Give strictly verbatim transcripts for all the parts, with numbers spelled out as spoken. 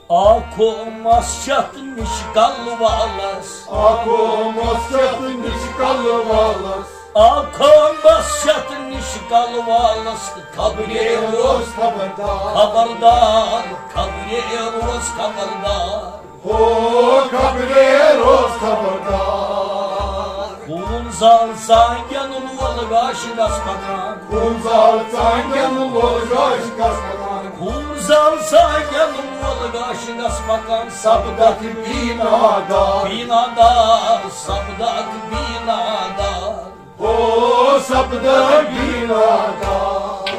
آکھو مسجد نِش کلہٕ والس۔ آکھو مسجد نِش کلہٕ والس۔ آکھو مسجد نِش کلہٕ والس۔ خبرے روز خبردار۔ خبردار، خبرے روز خبردار۔ ہو خبرے روز خبردار۔ خوٗن زال ژانٛگٮ۪ن لول گاش گس پکان۔ خوٗن زال ژانٛگٮ۪ن لول گاش گس پکان۔ خوٗن زال ژانٛگٮ۪ن لول گاش گس پکان۔ سپدکھ بیٖنادار۔ بیٖنادار، سپدکھ بیٖنادار۔ ہو سپدکھ بیٖنادار۔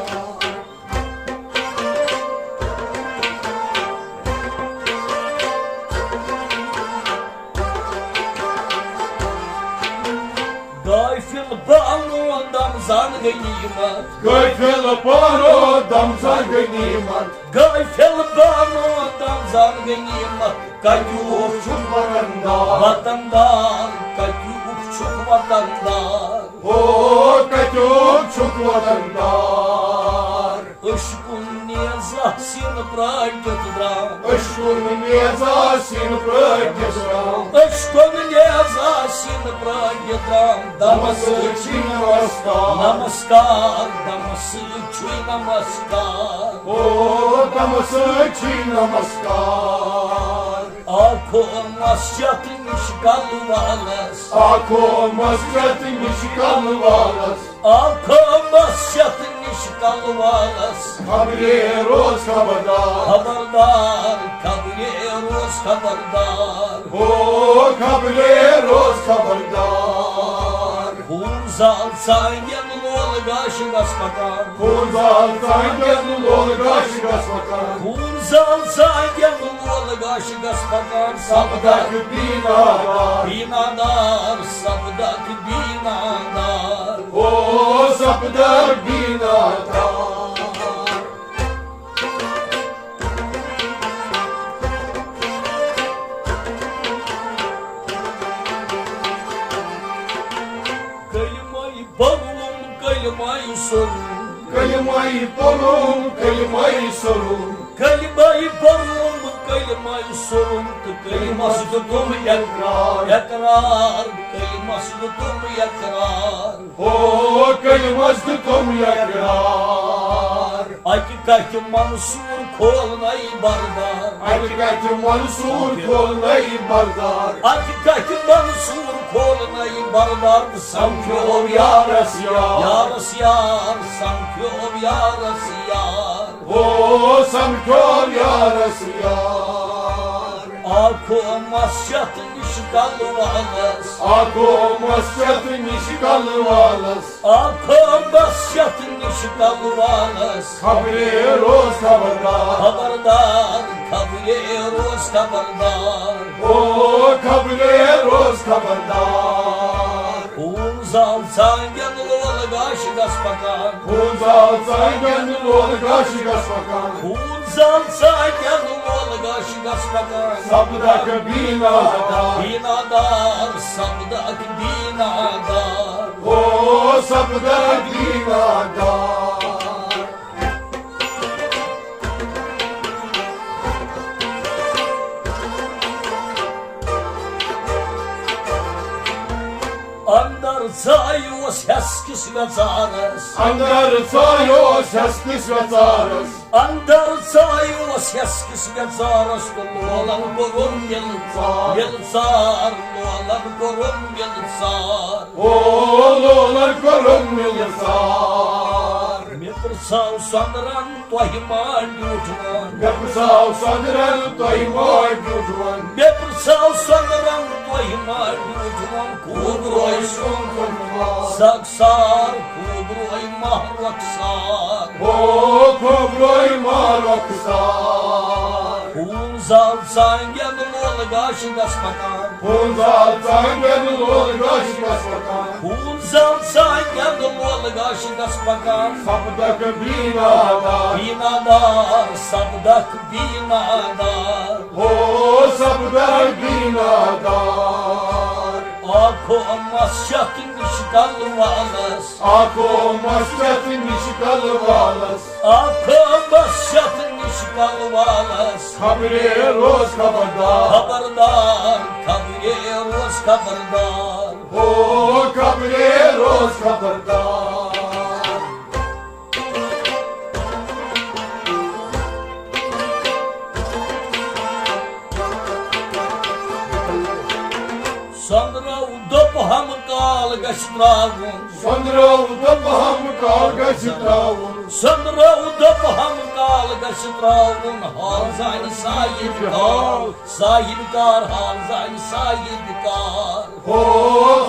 غافل بانو دم زن غنیمت۔ غافل بانو دم زن غنیمت۔ غافل بانو دم زن غنیمت۔ کتیُک چھُکھ وطن دار؟ وطن دار، کتیُک چھُکھ وطن دار؟ ہو کتیُک چھُکھ وطن دار؟ عشقُن نیزہ سیٖنہٕ پرٛٲٹِتھ درٛام۔ عشقُن نیزہ سیٖنہٕ پرٛٲٹِتھ درٛام۔ عشقُن نیزہ سیٖنہٕ پرٛٲٹِتھ درٛام۔ دمس سۭتۍ چھُے نمسکار۔ نمسکار، دمس سۭتۍ چھُے نمسکار۔ او دمس سۭتۍ چھُے نمسکار۔ آکھو مسجد نِش کلہٕ والس۔ آکھو مسجد نِش کلہٕ والس۔ آکھو مسجد نِش کلہٕ والس۔ خبرے روز خبردار۔ خبردار، خبرے روز خبردار۔ ہو خبرے روز خبردار۔ خوٗن زال ژانٛگٮ۪ن لول گاش گس پکان۔ خوٗن زال ژانٛگٮ۪ن لول گاش گس پکان۔ خوٗن زال ژانٛگٮ۪ن لول گاش گس پکان۔ سپدکھ بیٖنادار۔ بیٖنادار، سپدکھ بیٖنادار۔ او سپدکھ بیٖنادار۔ کلمے پوٚرُم، کلمے سوٚرُم۔ کلمے پوٚرُم، کلمے سوٚرُم۔ کلمے پوٚرُم، کلمے سوٚرُم تہٕ کلمس دیُتُم اقرار۔ اقرار، کلمس دیُتُم اقرار۔ او کلمس دیُتُم اقرار۔ اکہِ کتھِ منصور کھولنے بردار۔ اکہِ کتھِ منصور کھولنے بردار۔ اکہِ کتھِ منصور کھولنے بردار۔ سمکھیو یارس یار۔ یارس یار، سمکھیو یارس یار۔ او سمکھیو یارس یار۔ آکھو مسجد نِش کلہٕ والس۔ آکھو مسجد نِش کلہٕ والس۔ آکھو مسجد نِش کلہٕ والس۔ خبرے روز خبردار۔ خبردار، خبرے روز خبردار۔ او خبرے روز خبردار۔ خوٗن زال ژانٛگٮ۪ن لول گاش گس پکان۔ خوٗن زال ژانٛگٮ۪ن لول گاش گس پکان۔ خوٗن زال ژانٛگٮ۪ن لول گاش گس پکان۔ سپدکھ بیٖنادار۔ بیٖنادار، سپدکھ بیٖنادار۔ او سپدکھ بیٖنادار۔ اندر ژایوس ہٮ۪س کِس وٮ۪ژارس۔ اندر ژایوس ہٮ۪س کِس وٮ۪ژارس۔ اندر ژایوس ہٮ۪س کِس وٮ۪ژارس تہٕ لولن کوٚرُن مِلہٕ ژار۔ مِلہٕ ژار، لولن کوٚرُن مِلہٕ ژار۔ او لولن کوٚرُن مِلہٕ ژار۔ مےٚ پرٛژھاو سۄنٛدرن تۄہہِ ما ڈیوٗٹھ وَن؟ مےٚ پرٛژھاو سۄنٛدرن تۄہہِ ما ڈیوٗٹھ وَن؟ مےٚ پرٛژھاو سۄنٛدرن تۄہہِ ما ڈیوٗٹھ وَن؟ خوٗبروے سُنٛد سخسار، خوٗبروے ماہ رۄخسار۔ او خوٗبروے ماہ رۄخسار۔ خوٗن زال ژانٛگٮ۪ن لول گاش گس پکان۔ خوٗن زال ژانٛگٮ۪ن لول گاش گس پکان۔ خوٗن زال ژانٛگٮ۪ن لول گاش گس پکان۔ سپدکھ بیٖنادار۔ بیٖنادار، سپدکھ بیٖنادار۔ او سپدکھ بیٖنادار۔ آکھو مسجد نِش کلہٕ والس۔ آکھو مسجد نِش کلہٕ والس۔ آکھو مسجد نِش کلہٕ والس۔ خبرے روز خبردار۔ خبردار، خبرے روز خبردار۔ او خبرے روز خبردار۔ سۄنٛدرو دوٚپ ہم کال گژھِ ترٛاوُن۔ سۄنٛدرو دوٚپ ہم کال گژھِ ترٛاوُن۔ سۄنٛدرو دوٚپ ہم کال گژھِ ترٛاوُن۔ حال زانہِ صاحب کار، صاحب کار، حال زانہِ صاحب کار۔ ہو،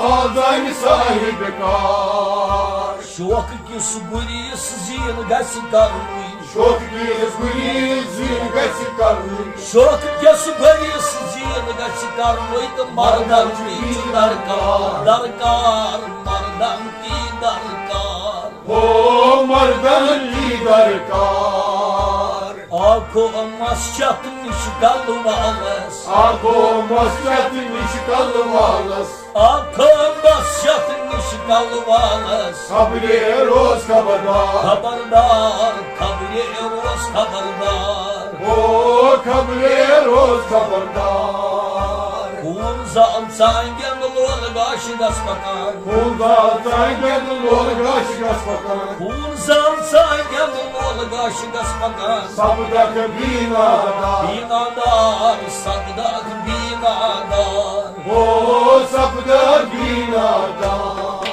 حال زانہِ صاحب کار۔ شوق کِس گُریس زیٖن گژھِ کرنُے۔ شوق کِس گُریس زیٖن گژھِ کرنُے۔ شوق کِس گُریس زیٖن گژھِ کرنُے تہٕ مردن تی چھُ درکار۔ درکار، مردن تی درکار۔ ہو، مردن تی درکار۔ آکھو مسجد نِش کلہٕ والس۔ آکھو مسجد نِش کلہٕ والس۔ آکھو مسجد نِش کلہٕ والس۔ خبرے روز خبردار۔ خبردار، خبرے روز خبردار۔ او خبرے روز خبردار۔ خوٗن زال ژانٛگٮ۪ن لولہٕ گاشہِ گژھ پکان۔ خوٗن زال ژانٛگٮ۪ن لولہٕ گاشہِ گژھ پکان۔ خوٗن زال ژانٛگٮ۪ن لولہٕ گاشہِ گژھ پکان۔ سپدکھ بیٖنادار۔ بیٖنادار، سپدکھ بیٖنادار۔ او سپدکھ بیٖنادار۔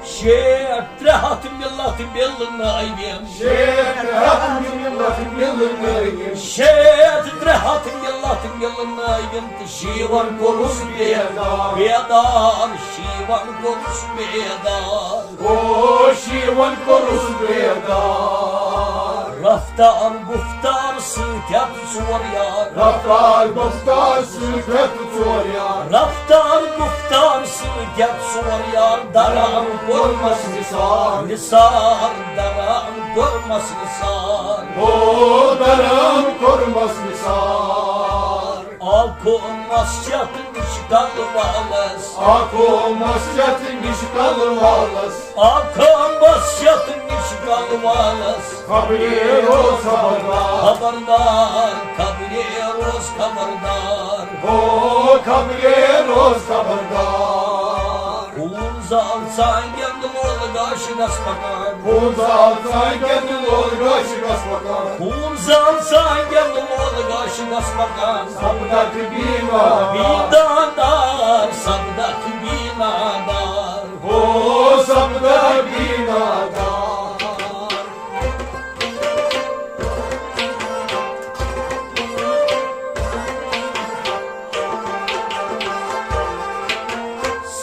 شیٹھ ترٛےٚ ہتھ مِلت مِلنٲوِن۔ شیٹھ ترٛےٚ ہتھ مِلت مِلنٲوِن۔ شیٹھ ترٛےٚ ہتھ مِلت مِلنٲوِن تہٕ شیٖون کوٚرُس بیدار۔ بیدار، شیٖون کوٚرُس بیدار۔ او شیٖون کوٚرُس بیدار۔ رفتار گُفتار سۭتۍ ہٮ۪تھ ژور یار۔ رفتار گُفتار سۭتۍ ہٮ۪تھ ژور یار۔ رفتار گُفتار سۭتۍ ہٮ۪تھ ژور یار۔ دران کوٚرمس نثار۔ نثار، دران کوٚرمس نثار۔ او دران کوٚرمس نثار۔ آکھو مسجد نِش کلہٕ والس۔ آکھو مسجد نِش کلہٕ والس۔ آکھو مسجد نِش کلہٕ والس۔ خبرے روز خبردار۔ خبردار، خبرے روز خبردار۔ ہو خبرے روز خبردار۔ خوٗن زال ژانٛگٮ۪ن لولہٕ گاشہِ گژھ پکان۔ خوٗن زال ژانٛگٮ۪ن لولہٕ گاشہِ گژھ پکان۔ خوٗن زال ژانٛگٮ۪ن لولہٕ گاشہِ گژھ پکان۔ سپدکھ بیٖنادار۔ بیٖنادار، سپدکھ بیٖنادار۔ ہو سپدکھ بیٖنادار۔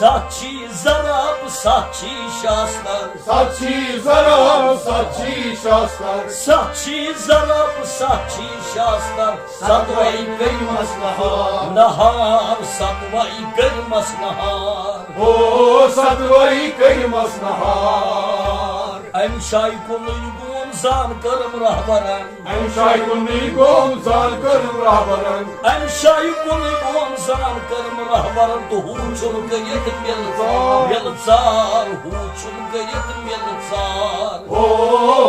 ستھ چھی زراب، ستھ چھی شاستر۔ ستھ چھی زراب، ستھ چھی شاستر۔ ستھ چھی زراب، ستھ چھی شاستر۔ ستوے کٔرمس نہار۔ نہار، ستوے کٔرمس نہار۔ او ستوے کٔرمس نہار۔ امہِ شایہِ کُنُے گوم زان کٔرٕم رہبرن۔ امہِ شایہِ کُنُے گوم زان کٔرٕم رہبرن۔ امہِ شایہِ کُنُے گوم زان کٔرٕم رہبرن۔ تہٕ ہُہ چھُم کٔرِتھ مِلہٕ ژار۔ مِلہٕ ژار، ہُہ چھُم کٔرِتھ مِلہٕ ژار۔ او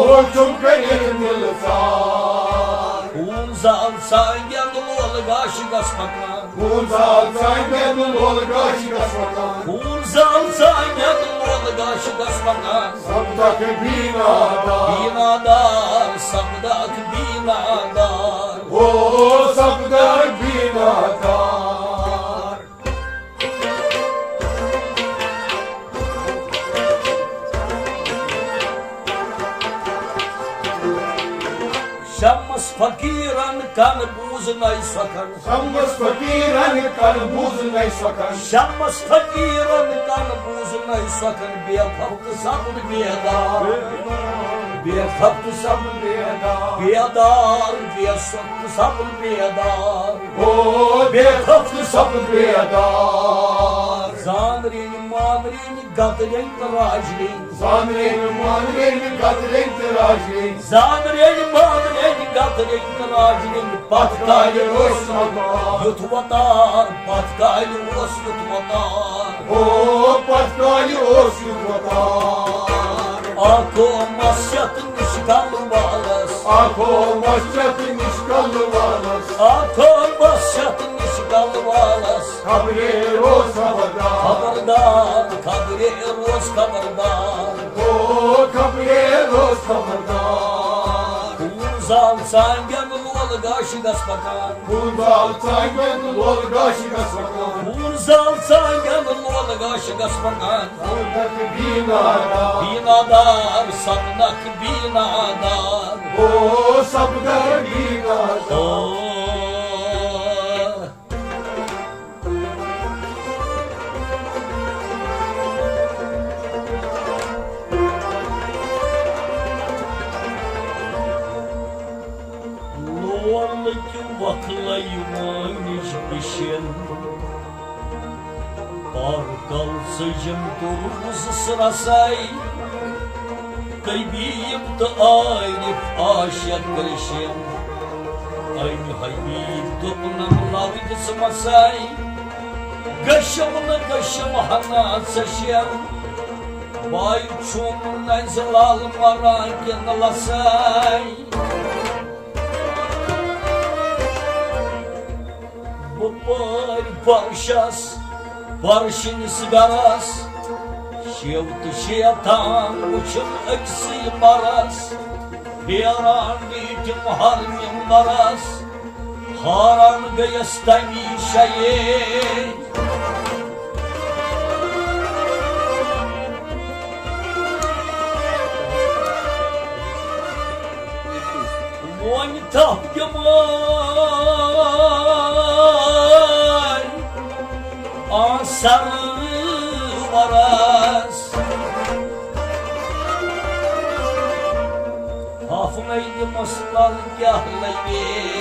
ہُہ چھُم کٔرِتھ مِلہٕ ژار۔ خوٗن زال ژانٛگٮ۪ن لولہٕ گاشہِ گژھ پکان۔ خوٗن زال ژانٛگٮ۪ن لولہٕ گاشہِ گژھ پکان۔ خوٗن زال ژانٛگٮ۪ن لولہٕ گاشہِ گژھ پکان۔ سپدکھ بیٖنادار۔ بیٖنادار، سپدکھ بیٖنادار۔ او سپدکھ بیٖنادار۔ شمس فقیرن کن بوزنَے سۄکھن۔ شمس فقیرن کن بوزنَے سۄکھن۔ شمس فقیرن کن بوزنَے سۄکھن۔ بے خوف تہٕ سپُد بیدار۔ بے خوف تہٕ سپُد بیدار۔ بیدار، بے خوف تہٕ سپُد بیدار۔ او بے خوف تہٕ سپُد بیدار۔ زانرِ مانرِ گترٮ۪ن تہٕ راجرٮ۪ن۔ زانرٮ۪ن مانرٮ۪ن گترٮ۪ن تہٕ راجرٮ۪ن۔ زانرٮ۪ن مانرٮ۪ن گترٮ۪ن تہٕ راجرٮ۪ن۔ پتھ کالہِ اوس مکار۔ یُتھ وتار، پتھ کالہِ اوس یُتھ وتار۔ او، پتھ کالہِ اوس یُتھ وتار۔ اکھ اوس مسجد نِش کلہٕ والس۔ اکھ اوس مسجد نِش کلہٕ والس۔ اکھ اوس مسجد نِش کلہٕ والس۔ خبرے روز خبردار۔ خبردار، خبرے روز خبردار۔ او خبرے روز خبردار۔ خوٗن زال ژانگٮ۪ن لول گاش گس پکان۔ خوٗن زال ژانگٮ۪ن لول گاش گس پکان۔ خوٗن زال ژانگٮ۪ن لول گاش گس پکان۔ سپنکھ بیٖنادار۔ بیٖنادار، سپنکھ بیٖنادار۔ او سپنکھ بیٖنادار۔ او۔ لولہٕ کہِ وۄکھلہٕ یِوانٕچ بِشن۔ پارکل سجن تہٕ روٗزس رساے۔ طبیب تہٕ عارف عاشق کرشن۔ أمۍ حبیب دوٚپنم لو دِژ مساے۔ گٔشم نہٕ گٔشم ہنا ژےٚ شٮ۪ن۔ باے چھُم نزِ لال مران کِنہٕ لساے۔ بہٕ پٲرۍ فرشس، فرشِنِس گرس، شیو تہٕ شیطان وٕچھُن أکسٕے مرس۔ بیران گٔے تِم ہر مِمبرس، حٲران گٔیس تَمی شَیے۔ وۄنۍ تھپھ دِمے آن سرورس۔ تھپھ نے دِمس لل کیاہ لگے۔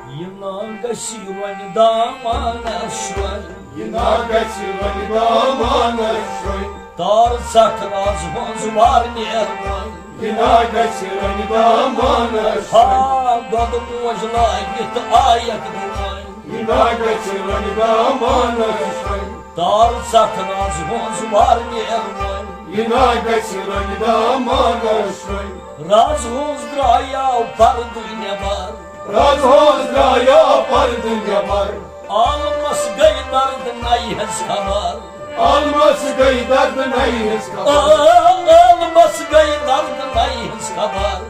یہِ نا گژھِ وۄنۍ دامانس شۄنۍ۔ یہِ نا گژھِ وۄنۍ دامانس شۄنۍ۔ تار ژٹھ راز ہٕنٛز وار نیر وۄنۍ۔ یہِ نا گژھِ وۄنۍ دامانس شۄنۍ۔ ہا، دۄدٕ موج لٲگِتھ آیکھ دِوان۔ یہِ نا گژھِ وۄنۍ دامانس شۄنۍ۔ تار ژٹھ راز ہٕنٛز وار نیر وۄنۍ۔ یہِ نا گژھِ وۄنۍ دامانس شۄنۍ۔ راز ہٕنٛز درٛایاو پردٕ نٮ۪بر۔ راز ہٕنٛز درٛایاو پردٕ نٮ۪بر۔ عالمس گٔے درد نَیہِ ہٕنٛز خبر۔ عالمس گٔے درد نَیہِ ہٕنٛز خبر۔ آ، عالمس گٔے درد نَیہِ ہٕنٛز خبر۔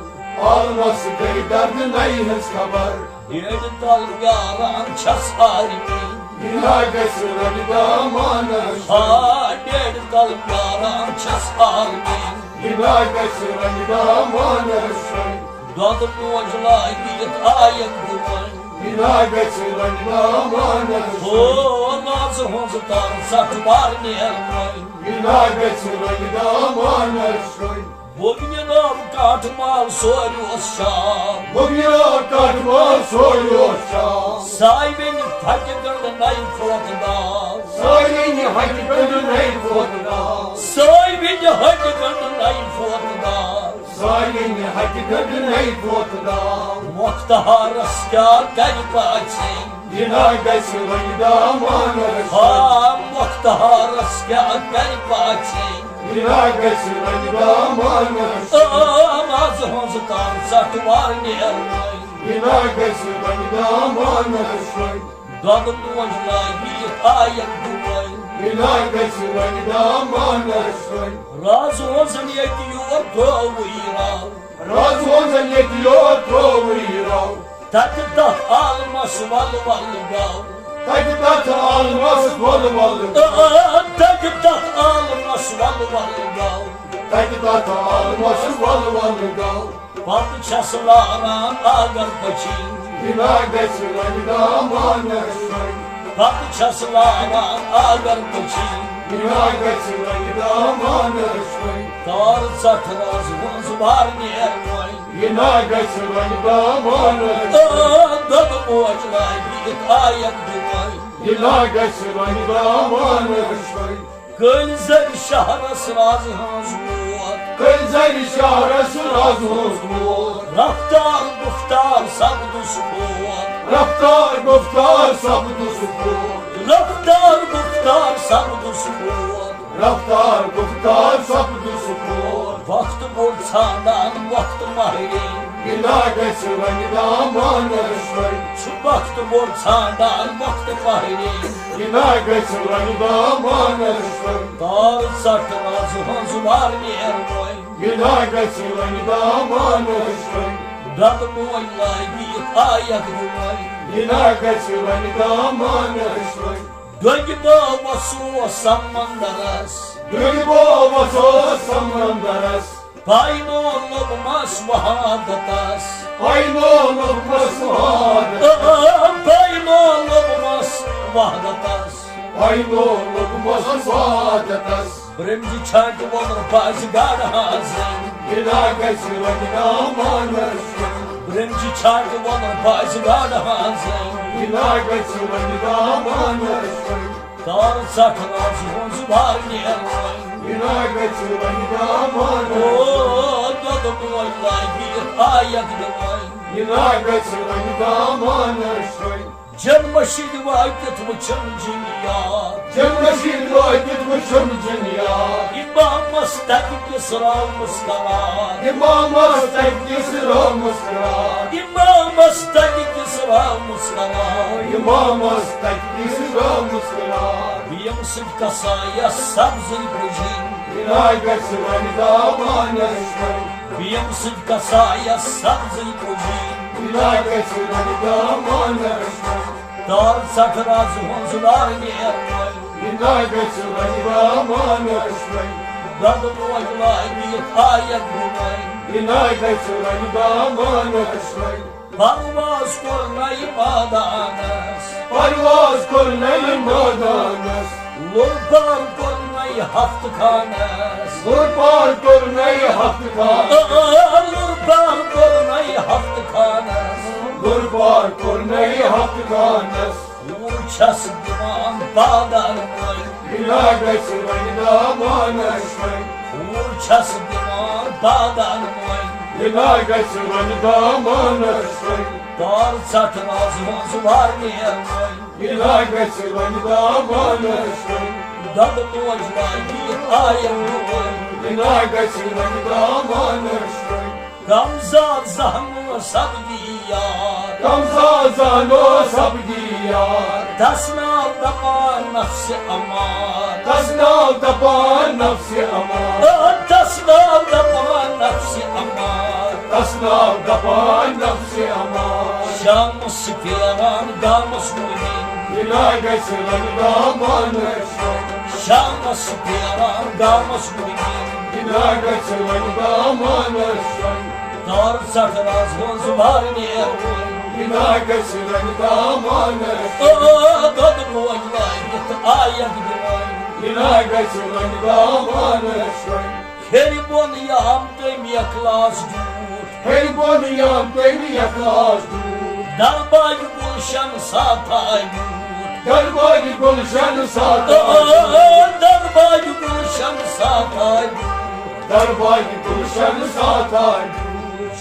عالمس گٔے درد نَیہِ ہٕنٛز خبر۔ بیڈ تل پیاران چھس آرمی۔ یہِ نا گژھِ وۄنۍ دامانس شۄنۍ۔ آ، بیڈ تل پیاران چھس آرمی۔ یہِ نا گژھِ وۄنۍ دامانس شۄنۍ۔ دۄدٕ موج لٲگِتھ آیکھ دِوان۔ یہِ نا گژھِ وۄنۍ دامانس شۄنۍ۔ ہو، راز ہٕنٛز تار ژٹھ وار نیر وۄنۍ۔ یہِ نا گژھِ وۄنۍ دامانس شۄنۍ۔ بوگنہِ ناو کاٹھ مال سورِ اوس شام۔ بوگنہِ ناو کاٹھ مال سورِ اوس شام۔ ساے وٕنہِ پھٹہِ گنٛڈٕ نَیہِ فوتہٕ داو۔ ساے وٕنہِ پھٹہِ گنٛڈٕ نَیہِ فوتہٕ داو۔ ساے وٕنہِ پھٹہِ گنٛڈٕ نَیہِ فوتہٕ داو۔ ساے وٕنہِ پھٹہِ گنٛڈٕ نَیہِ فوتہٕ داو۔ مۄختہارس کیٛاہ کرِ پاژھٮ۪ن۔ یہِ نا گژھِ وۄنۍ دامانس شۄنۍ۔ ہا، مۄختہارس کیٛاہ کرِ پاژھٮ۪ن۔ یہِ نا گژھِ وۄنۍ دامانس شۄنۍ۔ آ، راز ہٕنٛز تار ژٹھ وار نیر وۄنۍ۔ یہِ نا گژھِ وۄنۍ دامانس شۄنۍ۔ دۄدٕ موج لٲگِتھ آیکھ دِوان۔ یہِ نا گژھِ وۄنۍ دامانس شۄنۍ۔ راز ہٕنٛز ییٚتہِ یور ترٛووٕے راو۔ راز ہٕنٛز ییٚتہِ یور ترٛووٕے راو۔ تَتہِ تَتھ عالمَس وَلہٕ وَلہٕ گاو۔ تَتہِ تَتھ عالمَس وَلہٕ وَلہٕ۔ آ، تَتہِ تَتھ عالمَس وَلہٕ وَلہٕ گاو۔ تَتہِ تَتھ عالمَس وَلہٕ وَلہٕ گاو۔ پَتہٕ چھَس لاران اگر پٔچھِنۍ۔ یہِ نا گژھِ وۄنۍ دامانَس شۄنۍ۔ پَتہٕ چھَس لاران اگر پٔچھِنۍ۔ یہِ نا گژھِ وۄنۍ دامانَس شۄنۍ۔ تار ژَٹھ راز منٛز وار نیر وۄنۍ۔ یہِ نا گژھِ وۄنۍ دامانس۔ آ، دۄدٕ موج لاگہِ آیت دِوان۔ یہِ نا گژھِ رۄنہِ دامانَس رۄنہِ۔ کٔلۍ زَرِ شہرَس راز ہٕنٛز ووت۔ کٔلۍ زَرِ شہرَس راز ہٕنٛز ووت۔ رفتار گُفتار سپدُس فوت۔ رفتار گُفتار سپدُس فوت۔ رفتار گُفتار سپدُس فوت۔ رفتار گُفتار سپدُس فوت۔ وقت بوٚڑ ژھانڈان وقت ماہرین۔ یہِ نا گژھِ رۄنہِ دامانَس رۄنہِ۔ چھُ وقت بوٚڑ ژھانڈان وقت ماہرین۔ یہِ نا گژھِ رۄنہِ دامانَس رۄنہِ۔ تار ژٹھ راز ہٕنٛز وار نیر وۄنۍ۔ یہِ نا گژھِ رۄنہِ دامانَس رۄنہِ۔ دۄدٕ موج لاگہِ یہِ آیت دِوان۔ یہِ نا گژھِ رۄنہِ دامانَس رۄنہِ۔ ڈۄنگہِ باوس اوس سمندرس۔ ڈۄنگہِ باوس اوس سمندرس۔ پاینو لوٚبمس وحادتس۔ پاینو لوٚبمس وحادتس۔ آ، پاینو لوٚبمس وحادتس۔ پاینو لوٚبمس وحادتس۔ برمجہِ چھانٹہِ وۄلر پازِ گاڈٕ ہازٕنۍ۔ یہِ نا گژھِ رۄنہِ دامانَس رۄنہِ۔ برمجہِ چھانٹہِ وۄلر پازِ گاڈٕ ہازٕنۍ۔ یہِ نا گژھِ رۄنہِ دامانَس رۄنہِ۔ تار ژٹھ راز ہٕنٛز وار نیر وۄنۍ۔ یہِ نا گژھِ رۄنہِ دامانَس۔ او، دۄدٕ موج لاگہِ یہِ آیت دِوان۔ یہِ نا گژھِ رۄنہِ دامانَس رۄنہِ۔ جمشید وٲتِتھ وٕچھُن جِن یار۔ جمشید وٲتِتھ وٕچھُن جِن یار۔ امامس تتہِ کِس راو مسکرات۔ امامس تتہِ کِس راو مسکرات۔ امامس تتہِ کِس راو مسکرات۔ امامس تتہِ کِس راو مسکرات۔ بیم سۭتۍ کسایس سبزٕے پُجِن۔ یہِ نا گژھِ رۄنہِ دامانَس رۄنہِ۔ بیم سۭتۍ کسایس سبزٕے پُجِن۔ یہِ نا گژھِ رۄنہِ دامانَس رۄنہِ۔ تار ژٹھ راز ہٕنٛز وار نیر وۄنۍ۔ یہِ نا گژھِ رۄنہِ دامانَس رۄنہِ۔ دۄدٕ موج لاگہِ یہِ آیت دِوان۔ یہِ نا گژھِ رۄنہِ دامانَس رۄنہِ۔ پرواز کوٚر نَیہِ مٲدانس۔ پرواز کوٚر نَیہِ مٲدانس۔ لُرپار کوٚر نَیہِ ہفتہٕ خانس۔ لُرپار کوٚر نَیہِ ہفتہٕ خانس۔ آ، لُرپار کوٚر نَیہِ ہفتہٕ خانس۔ لُرپار کوٚر نَیہِ ہفتہٕ خانس۔ کوٗر چھَس دِوان پادر وۄنۍ۔ یہِ نا گژھِ رۄنہِ دامانَس رۄنہِ۔ کوٗر چھَس دِوان پادر وۄنۍ۔ یہِ نا گژھِ رۄنہِ دامانَس رۄنہِ۔ تار ژٹھ راز ہٕنٛز وار نیر وۄنۍ۔ یہِ نا گژھِ رۄنہِ دامانَس رۄنہِ۔ دۄدٕ موج لاگہِ یہِ آیت دِوان۔ یہِ نا گژھِ رۄنہِ دامانَس رۄنہِ۔ غمزاد زہنو سپدی یار۔ غمزاد زہنو سپدی یار۔ تس ناو دپان نفس امار۔ تس ناو دپان نفس امار۔ آ، تس ناو دپان نفس امار۔ تس ناو دپان نفس امار۔ شامس چھِ پھیران گامس مُہِم۔ یہِ نا گژھِ رۄنہِ دامانَس رۄنہِ۔ شامس چھِ پھیران گامس مُہِم۔ یہِ نا گژھِ رۄنہِ دامانَس رۄنہِ۔ تار ژٹھ راز ہٕنٛز وار نیر وۄنۍ۔ یہِ نا گژھِ رۄنہِ دامانَس۔ آ، دۄدٕ موج لٲگِتھ آیت دِوان۔ یہِ نا گژھِ رۄنہِ دامانَس رۄنہِ۔ ہیٚرِ بۄن یام تٔمۍ اخلاص دیوٗت۔ ہیٚرِ بۄن یام تٔمۍ اخلاص دیوٗت۔ درباگہِ گُلشن ساتھ آیوٗت۔ درباگہِ گُلشن ساتھ آیوٗت۔ درباگہِ گُلشن ساتھ آیوٗت۔ درباگہِ گُلشن ساتھ آیوٗت۔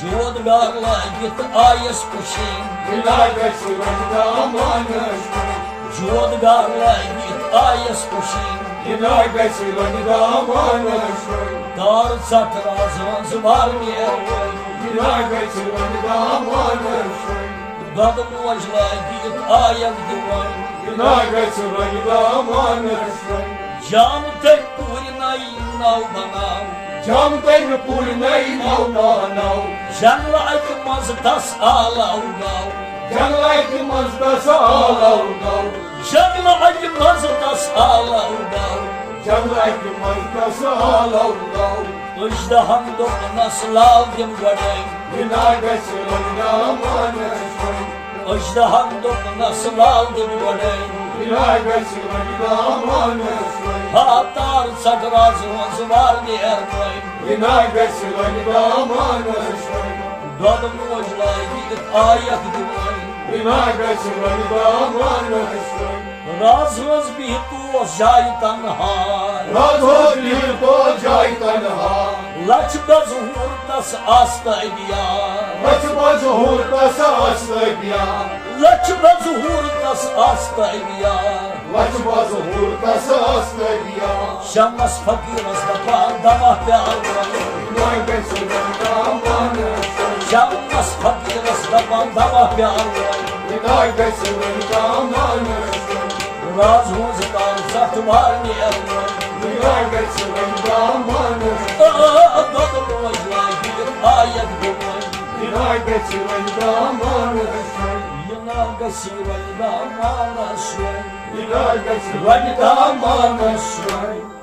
جود گار لٲگِتھ آیس پُشِن۔ یہِ نا گژھِ رۄنہِ دامانَس رۄنہِ۔ جود گار لٲگِتھ آیس پُشِن۔ یہِ نا گژھِ رۄنہِ دامانَس رۄنہِ۔ تار ژٹھ راز ہٕنٛز وار نیر وۄنۍ۔ یہِ نا گژھِ رۄنہِ دامانَس رۄنہِ۔ دۄدٕ موج لٲگِتھ آیت دِوان۔ یہِ نا گژھِ رۄنہِ دامانَس رۄنہِ۔ جام تٔمۍ پوٗرۍ نَیہِ نَو بناو۔ جام تٔمۍ پوٗرۍ نَیہِ نَو بناو۔ جنگلہٕ اَکہِ منٛزٕ تس آلو گاو۔ جنگلہٕ اَکہِ منٛزٕ تس آلو گاو۔ جنگلہٕ اَکہِ منٛزٕ تس آلو گاو۔ جنگلہٕ اَکہِ منٛزٕ تس آلو گاو۔ اژدہن دوٚپنس لال دِم گۄڈَے۔ یہِ نا گژھِ رۄنہِ دامانَس رۄنہِ۔ اژدہن دوٚپنس لال دِم گۄڈَے۔ یہِ نا گژھِ رۄنہِ دامانَس رۄنہِ۔ ہا تار ژٹھ راز ہٕنٛز وار نیر وۄنۍ۔ یہِ نا گژھِ رۄنہِ دامانَس رۄنہِ۔ دۄدٕ موج لٲگِتھ آیت دِوان۔ نا گژھِ وۄنۍ دامانس وۄنۍ۔ راز ہٕنٛز بِہِتھ اوس جایہِ تنہا۔ راز ہٕنٛز بِہِتھ اوس جایہِ تنہا۔ لچھ بظہور تس آستہٕ ابیا۔ لچھ بظہور تس آستہٕ ابیا۔ لچھ بظہور تس آستہٕ ابیا۔ لچھ بظہور تس آستہٕ ابیا۔ شمس فقیرس دپان دوا پیالہٕ وۄنۍ۔ نا گژھِ وۄنۍ دامانس وۄنۍ۔ شمس فقیرس دپان دوا پیالہٕ وۄنۍ۔ نا گژھِ وۄنۍ دامانس وۄنۍ۔ راز ہٕنٛز کر زٹھ وارنہِ وۄنۍ۔ نا گژھِ وۄنۍ دامانس۔ آ، دۄدٕ موج لاگہِ آیت بہٕ وۄنۍ۔ نا گژھِ وۄنۍ دامانس وۄنۍ۔ یہِ نا گژھِ وۄنۍ دامانس وۄنۍ۔ نا گژھِ وۄنۍ دامانس وۄنۍ۔